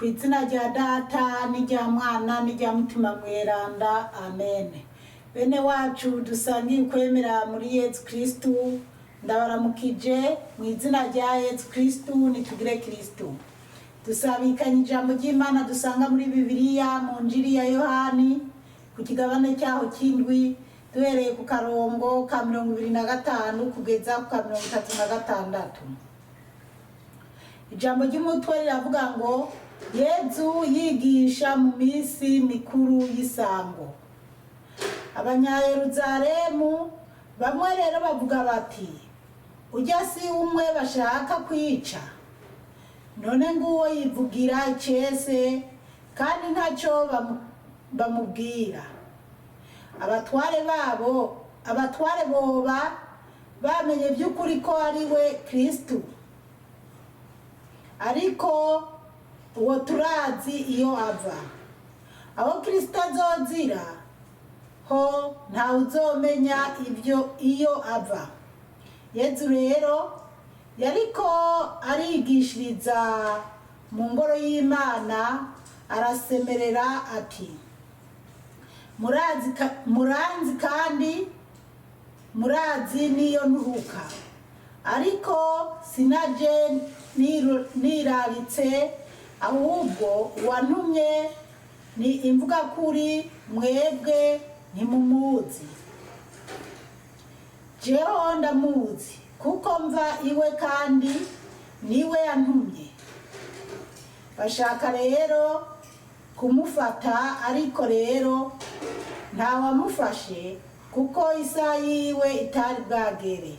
Ku izina rya Data n'irya Mwana n'irya Mutima Mweranda, amen. Bene wacu dusangiye ukwemera muri Yezu Kristu, ndabaramukije mu izina rya Yezu Kristu. Nitugire Kristu. Dusabikanye ijambo ry'Imana dusanga muri Bibiliya mu Njiri ya Yohani ku kigabane cyaho cy'indwi, duhereye ku karongo ka 25 kugeza ku ka 36. Ijambo ry'umutwe riravuga ngo: Yezu yigisha mu minsi mikuru y'isango. Abanyayeruzalemu bamwe rero bavuga bati: "Ujya si umwe bashaka kwica? None nguwo yivugira icese, kandi ntacyo bamubwira." Abatware babo, abatware boba bamenye by'ukuri ko ari we Kristu? Ariko uwo turazi iyo ava. Aho Kristo azozira ho, ntawe uzomenya ibyo iyo ava. Yezu rero yariko arigishiriza mu ngoro y'Imana, arasemerera ati: "Muranzi kandi murazi n'iyo nturuka, ariko sinaje niraritse, ahubwo uwantumye ni imvugakuri, mwebwe ntimumuzi. Jeho ndamuzi, kuko mva iwe kandi niwe yantumye." Bashaka rero kumufata, ariko rero ntawamufashe, kuko isaha yiwe itari bwagere.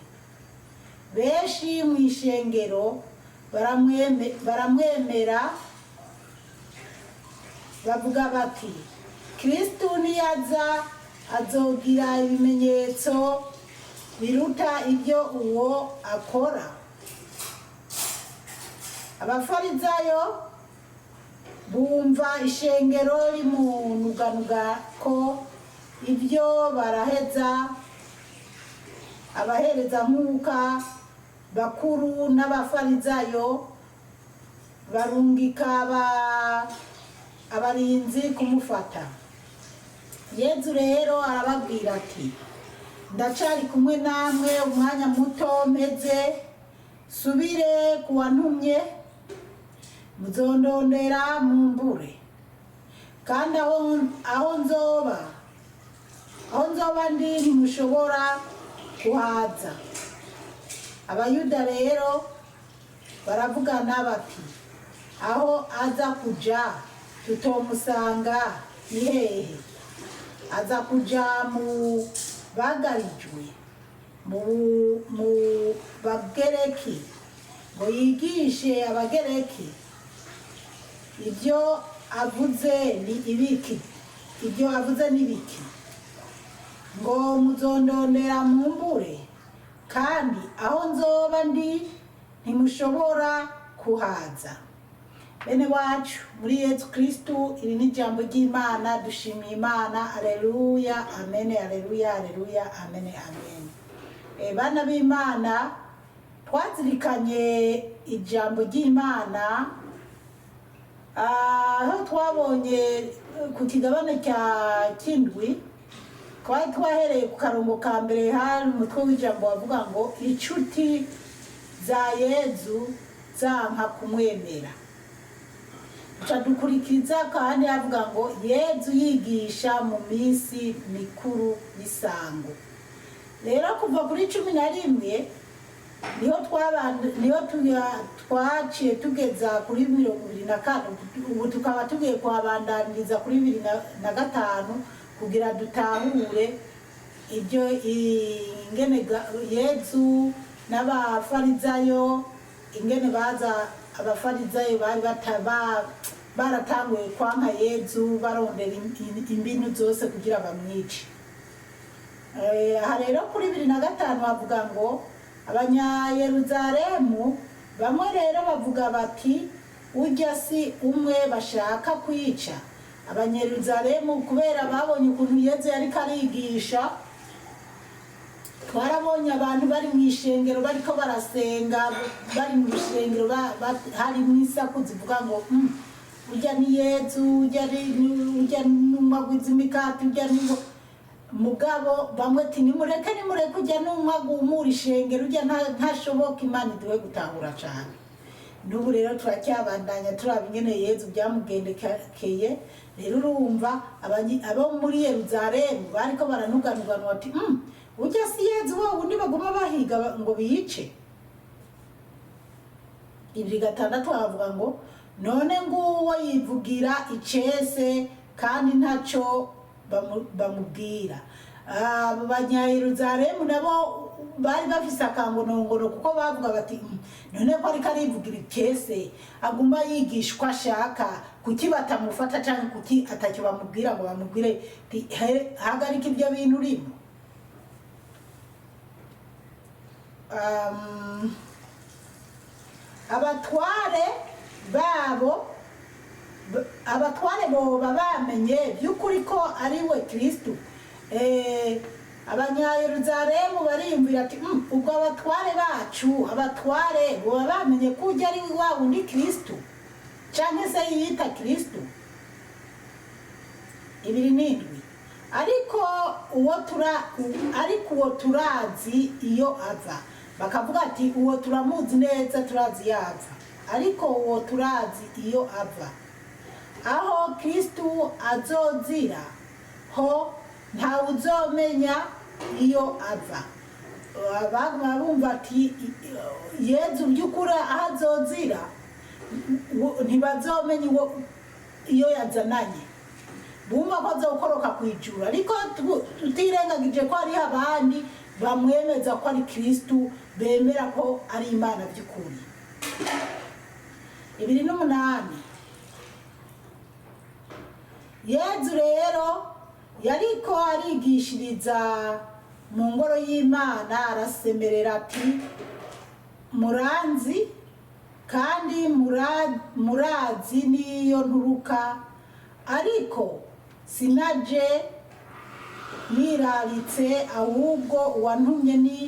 Benshi mu ishengero baramwemera, bavuga bati: "Kristu niyaza azogira ibimenyetso biruta ibyo uwo akora?" Abafarizayo bumva ishengero rimunuganuga ko ibyo, baraheza abaherezankuka bakuru n'abafarizayo barungika abarinzi kumufata. Yezu rero arababwira ati: "Ndacari kumwe namwe umwanya muto, mpeze subire kuwantumye. Muzondondera mumbure, kandi aho nzoba ndi ntimushobora kuhaza." Abayuda rero baravugana bati: "Aho aza kuja tutomusanga ni hehe? Aza kuja mu bagarijwe, mu Bagereki, ngo yigishe Abagereki? Ibyo avuze ni ibiki? Ibyo avuze ni ibiki ngo: 'Muzondondera mumbure, kandi aho nzoba ndi ntimushobora kuhaza'?" Bene wacu muri Yezu Kristu, iri ni ijambo ry'Imana. Dushimiye Imana. Aleluya, amene, aleluya, aleluya, amene, amene. Bana b'Imana, twazirikanye ijambo ry'Imana aho twabonye ku kigabane cya kindwi. Twari twahereye ku karongo ka mbere, hari umutwe w'ijambo wavuga ngo: "Inshuti za Yezu zanka kumwemera." Duca dukurikiza kandi havuga ngo: "Yezu yigisha mu minsi mikuru y'isango." Rero kuva kuri 11 niho niho twaciye tugeza kuri 24. Ubu tukaba tugiye kuhabandaniriza kuri 25 kugira dutahure ibyo ingene Yezu n'abafarizayo, ingene baza abafarizayo bari baratanguye kwanka Yezu, barondera imbinu zose kugira bamwice. Aha rero kuri 25 bavuga ngo: "Abanyayeruzalemu bamwe rero bavuga bati: 'Ujya si umwe bashaka kwica?'" Abanyeruzalemu kubera babonye ukuntu Yezu yariko arigisha. Twarabonye abantu bari mu ishengero bariko barasenga, bari mu rusengero, harimo isaku zivuga ngo Ujya ni Yezu, ujya n'umwagwiza imikati, ujya ni mugabo. Bamwe ati: "Nimureke, nimureke, ujya n'umwagumura ishengero, ujya ntashoboka." Imana iduhe gutahura cyane. N'ubu rero turacyabandanya turaba ingene Yezu byamugendekeye. Rero urumva abo muri Yeruzalemu bariko baranuganuganwa ati: Ujya si Yezu wa wundi baguma bahiga ngo biyice?" 26 bavuga ngo: "None nguwo yivugira icese kandi ntacyo bamubwira." Abo Banyayeruzalemu nabo bari bafise akangonongono, kuko bavuga bati: None ko ariko arivugira icese, aguma yigisha uko ashaka, kuki batamufata canke kuki atacyo bamubwira ngo bamubwire ti: 'Hagarika ibyo bintu urimo?'" Abatware babo, abatware boba bamenye by'ukuri ko ari we Kristu? Abanyayeruzalemu bariyumvira ati: Ubwo abatware bacu, abatware boba bamenye ko ujya ari wa wundi Kristu, canke se yiyita Kristu?" 27: Ariko uwo turazi iyo ava. Bakavuga ati: "Uwo turamuzi neza, turazi iyo ava." Ariko uwo turazi iyo ava, aho Kristu azozira ho ntawe uzomenya iyo ava. Baguma bumva ati: "Yezu by'ukuri aho azozira ntibazomenya iyo yazananye." Bumva ko azokoroka ku ijuru, ariko tutirengagije ko hariho abandi bamwemeza ko ari Kristu, bemera ko ari Imana by'ukuri. 28: Yezu rero yariko arigishiriza mu ngoro y'Imana, arasemerera ati: "Muranzi kandi murazi n'iyo nturuka, ariko sinaje niraritse, ahubwo uwantumye ni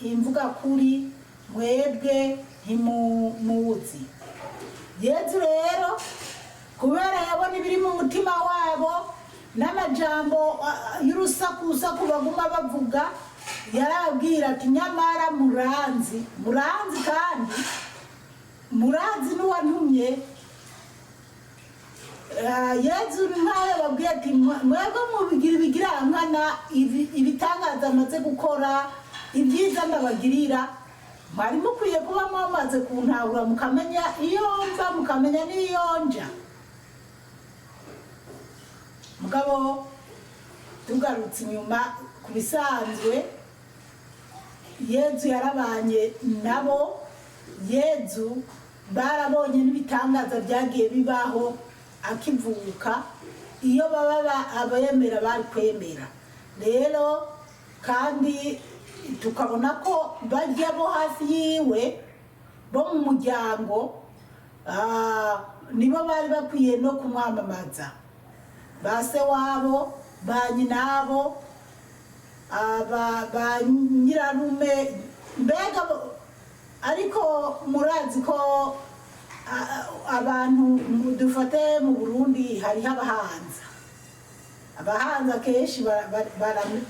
imvuga kuri, mwebwe ntimumuzi." Yezu rero, kubera yabona ibiri mu mutima wabo n'amajambo y'urusakusaku baguma bavuga, yarabwira ati: "Nyamara muranzi, muranzi kandi murazi n'uwantumye." Yezu nkayo babwiye ati: "Mwebwe mubigira ibigirankana, ibitangaza amaze gukora, ibyiza ndabagirira, mwari mukwiye kuba mwamaze kuntahura, mukamenya iyo mva, mukamenya n'iyo nja." Mugabo tugarutse inyuma ku bisanzwe, Yezu yarabanye nabo. Yezu barabonye n'ibitangaza byagiye bibaho akivuka. Iyo baba abemera bari kwemera. Rero kandi tukabona ko bajya bo hafi yiwe, bo mu muryango, nibo bari bakwiye no kumwamamaza, ba se wabo, ba nyinabo, ba nyirarume, mbega ariko murazi ko abantu dufate mu Burundi hariho abahanza. Abahanza kenshi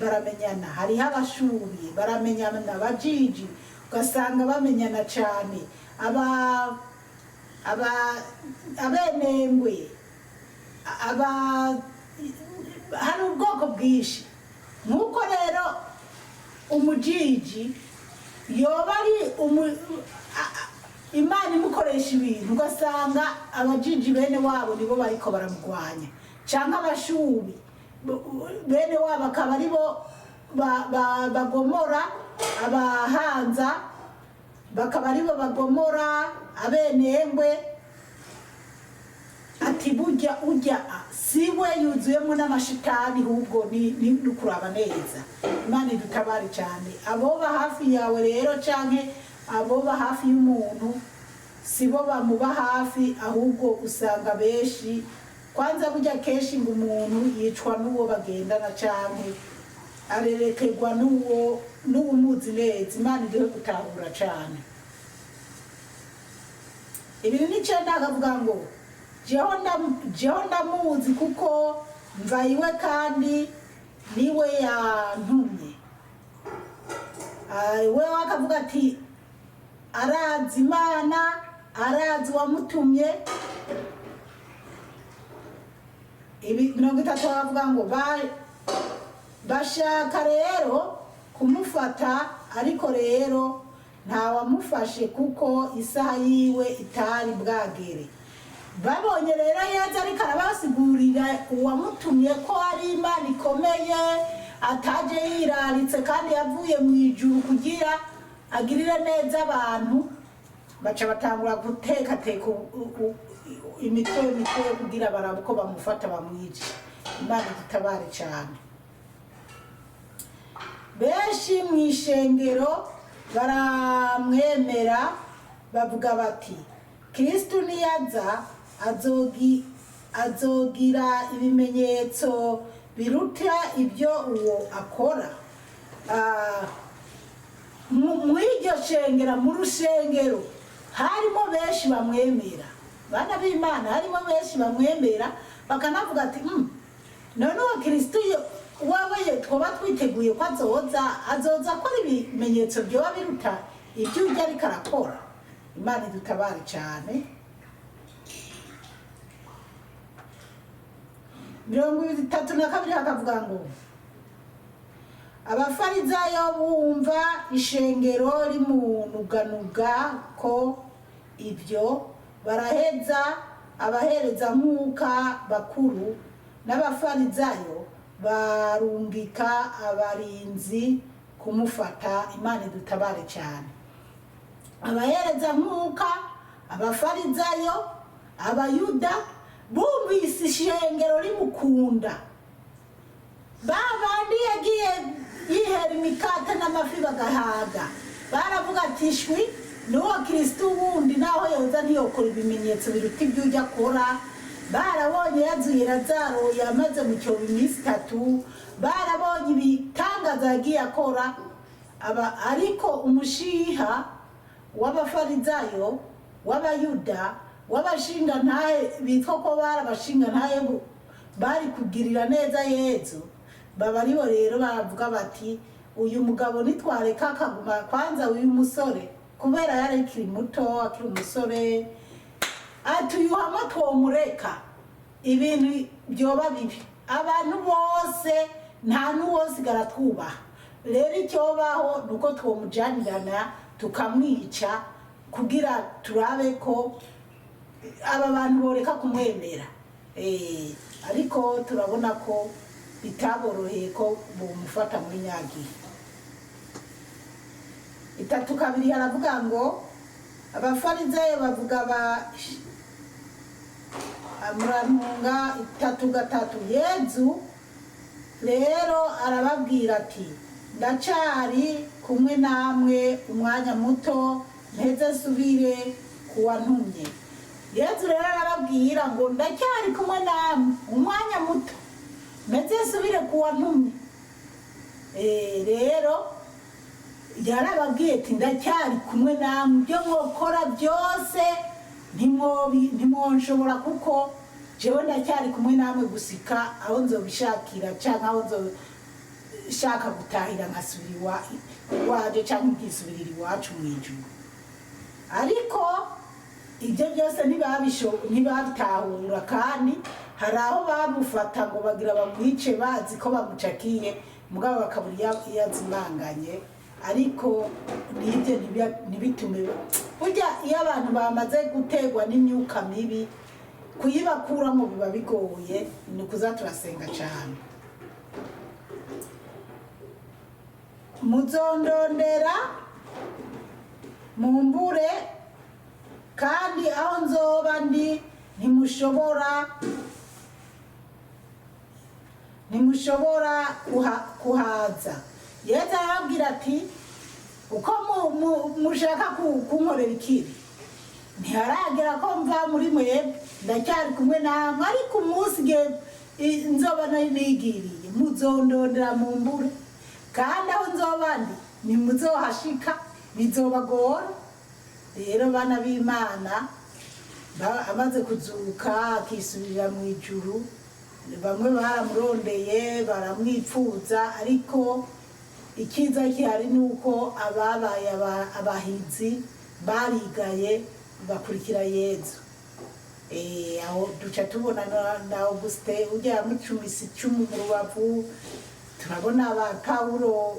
baramenyana. Hariho abashubi, baramenyana. Abajiji ugasanga bamenyana cyane, aba aba abenengwe, aba hari ubwoko bwinshi. Nk'uko rero umujiji yoba ari Imana imukoresha ibintu, ugasanga abajiji bene wabo nibo bariko baramugwanya, canke abashubi bene wabo akaba aribo bagomora, abahanza bakaba aribo bagomora abenengwe, ati: "Burya ujya siwe, yuzuyemo n'amashitani." Ahubwo ni kuraba neza. Imana idutabare cyane. Aboba hafi yawe rero canke aboba hafi y'umuntu sibo bamuba hafi, ahubwo usanga benshi kwanza burya kenshi ngo umuntu yicwa n'uwo bagendana canke arerekerwa n'uwo n'uwumuzi neza. Imana iduhe gutahura cane. 29 akavuga ngo Jeho ndamuzi kuko mva iwe kandi niwe yantumye. We akavuga ati arazi Imana, arazi uwamutumye. Ibi 30 bavuga ngo bashaka rero kumufata, ariko rero ntawamufashe kuko isaha yiwe itari bwagere. Babonye rero Yezu ariko arabasigurira uwamutumye ko ari Imana ikomeye, ataje yiraritse kandi yavuye mu ijuru kugira agirire neza abantu, baca batangura gutekateka imitwe kugira barabe uko bamufata bamwice. Imana idutabare cyane. Benshi mu ishengero baramwemera, bavuga bati Kristu niyaza azogira ibimenyetso biruta ibyo uwo akora. Mw'iryo shengera, mu rushengero harimo benshi bamwemera, bana b'Imana, harimo benshi bamwemera bakanavuga ati none uwo Kristu wewe twoba twiteguye ko azoza akora ibimenyetso byoba biruta ibyo urya ariko arakora. Imana idutabare cyane. 32 hakavuga ngo abafarizayo bumva ishengero rimunuganuga ko ibyo, baraheza abahereza nkuka bakuru n'abafarizayo barungika abarinzi kumufata. Imana idutabare cyane. Abahereza nkuka, abafarizayo, abayuda bumvise ishengero rimukunda, ba bandi yagiye yihera imikate n'amafi bagahaga, baravuga ati shwi n'uwo Kristo wundi naho yoza ntiyokora ibimenyetso biruta ibyo ujya akora. Barabonye yazuye Lazaro yamaze mu cyobo iminsi 3, barabonye ibitangaza yagiye akora. Ariko umushiha w'abafarizayo, w'abayuda, w'abashingantahe bitwa ko bari abashingantahe bari kugirira neza Yezu, baba aribo rero baravuga bati uyu mugabo nitwareka akaguma kwanza uyu musore, kubera yari akiri muto, akiri umusore, ati uyu hamwe twomureka ibintu byoba bibi, abantu bose nta n'uwosigara twubaha, rero icyobaho ni uko twomujanirana tukamwica kugira turabe ko aba bantu boreka kumwemera. Ariko turabona ko bitaboroheye ko bomufata muri nyagihe. 3:2 haravuga ngo abafarizayo bavuga ba murantunga. 3:3 Yezu rero arababwira ati ndacari kumwe namwe umwanya muto, mpeze nsubire kuwantumye. Yezu rero arababwira ngo ndacyari kumwe namwe umwanya muto, mpeze nsubire kuwantumye. Rero yarababwiye ati ndacyari kumwe namwe, ibyo mwokora byose ntimwonshobora kuko jewe ndacyari kumwe namwe gusika aho nzobishakira canke aho nzoshaka gutahira nkasubira iwaje canke nkisubirira iwacu mw'ijuru. Ariko ibyo byose ntibabitahura, kandi hari aho bamufata ngo bagira bamwice bazi ko bamucakiye, mugabo bakabura iyo azimanganye. Ariko nibyo ntibitume burya iyo abantu bamaze gutegwa n'imyuka mibi kuyibakuramo biba bigoye, ni ukuza turasenga cyane. Muzondondera mumbure, kandi aho nzoba ndi ntimushobora kuhaza. Yezu arababwira ati uko mushaka kunkorera ikibi, ntiharagera ko mva muri mwebwe, ndacyari kumwe namwe, ariko umunsi nzoba nigiriye muzondondera mumbure, kandi aho nzoba ndi ntimuzohashika, bizobagora. Rero bana b'Imana, Amaze kuzuka akisubirira mu ijuru, bamwe baramurondeye baramwipfuza, ariko ikiza gihari ni uko ababaye abahizi barigaye bakurikira Yezu. Aho duca tubona na Augustin ujya yamucumise icumu mu rubavu, turabona ba Pawulo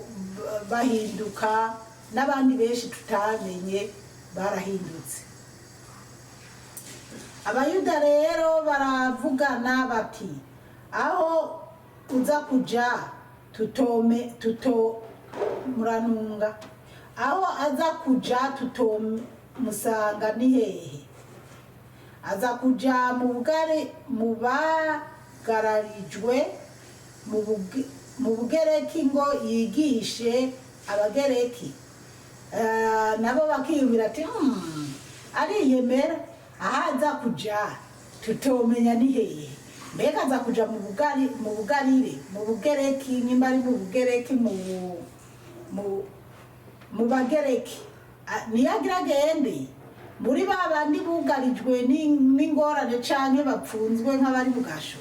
bahinduka n'abandi benshi tutamenye barahindutse. Abayuda rero baravugana bati: "Aho uza kuja tutome tuto muranunga, aho aza kuja tutomusanga ni hehe? Aza kuja mu bugari mu bagararijwe mu Bugereki ngo yigishe Abagereki?" Nabo bakiyumvira ati: Ariyemera, aho aza kuja tutomenya ni hehe? Mbega aza kuja mu bugari, mu bugarire, mu Bugereki, nimba ari mu Bugereki, mu Bagereki? Niyagira agende muri ba bandi bugarijwe n'ingorane canke bapfunzwe nk'abari mu gasho."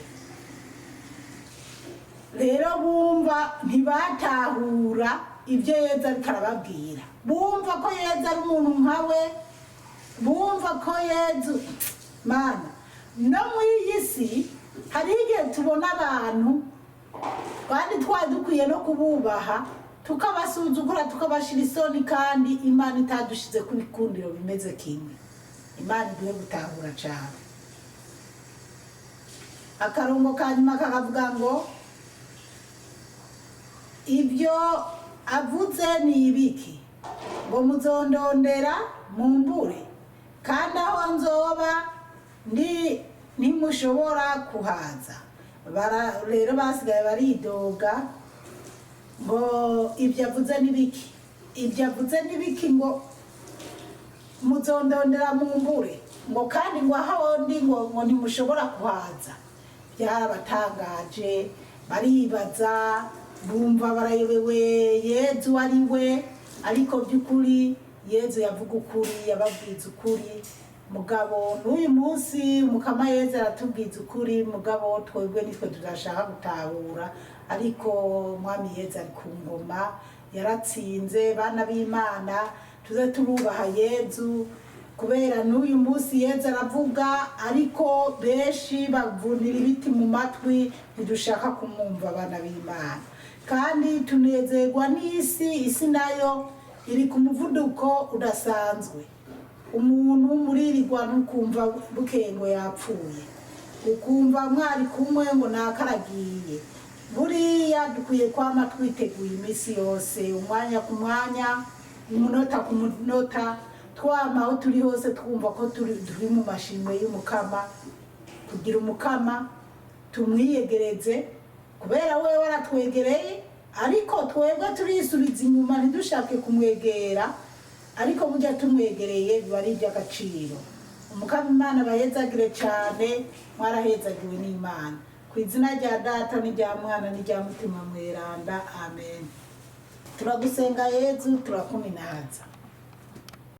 Rero bumva ntibatahura ibyo Yezu ariko arababwira. Bumva ko Yezu ari umuntu nkawe, bumva ko Yezu mana. No mu iyi si hari igihe tubona abantu kandi twari dukwiye no kububaha, tukabasuzugura, tukabashira isoni, kandi Imana itadushize ku bikundiro bimeze kimwe. Imana iduhe gutahura cyane. Akarongo ka nyuma kakavuga ngo: "Ibyo avuze ni ibiki ngo muzondondera mumbure, kandi aho nzoba ndi ntimushobora kuhaza?" Rero basigaye baridoga ngo: "Ibyo avuze ni biki? Ibyo avuze ni biki ngo muzondondera mumbure, ngo kandi ngo aho ndi ngo ntimushobora kuhaza?" Byarabatangaje, baribaza, bumva barayobewe Yezu ari we. Ariko by'ukuri Yezu yavuga ukuri, yababwiza ukuri. Mugabo n'uyu munsi Mukama Yezu aratubwiza ukuri, mugabo twebwe nitwe tudashaka gutahura. Ariko Umwami Yezu ari ku ngoma, yaratsinze. Bana b'Imana, tuze turubaha Yezu, kubera n'uyu munsi Yezu aravuga, ariko benshi bavunira ibiti mu matwi, ntidushaka kumwumva. Abana b'Imana, kandi tunezerwa n'isi. Isi nayo iri ku muvuduko udasanzwe. Umuntu muririrwa ntukumva bukeye ngo yapfuye, ukumva mwari kumwe ngo nakaragiye. Buriya dukwiye kwama twiteguye iminsi yose, umwanya ku mwanya, umunota ku munota, twama aho turi hose twumva ko turi mu mashimwe y'Umukama, kugira Umukama tumwiyegereze, kubera we waratwegereye, ariko twebwe turisubiza inyuma ntidushake kumwegera. Ariko burya tumwegereye biba ari iby'agaciro. Umukama Imana bahezagire cyane. Mwarahezagiwe n'Imana. Ku izina rya Data n'irya Mwana n'irya Mutima Mweranda, amen. Turagusenga Yezu, turakuminaza.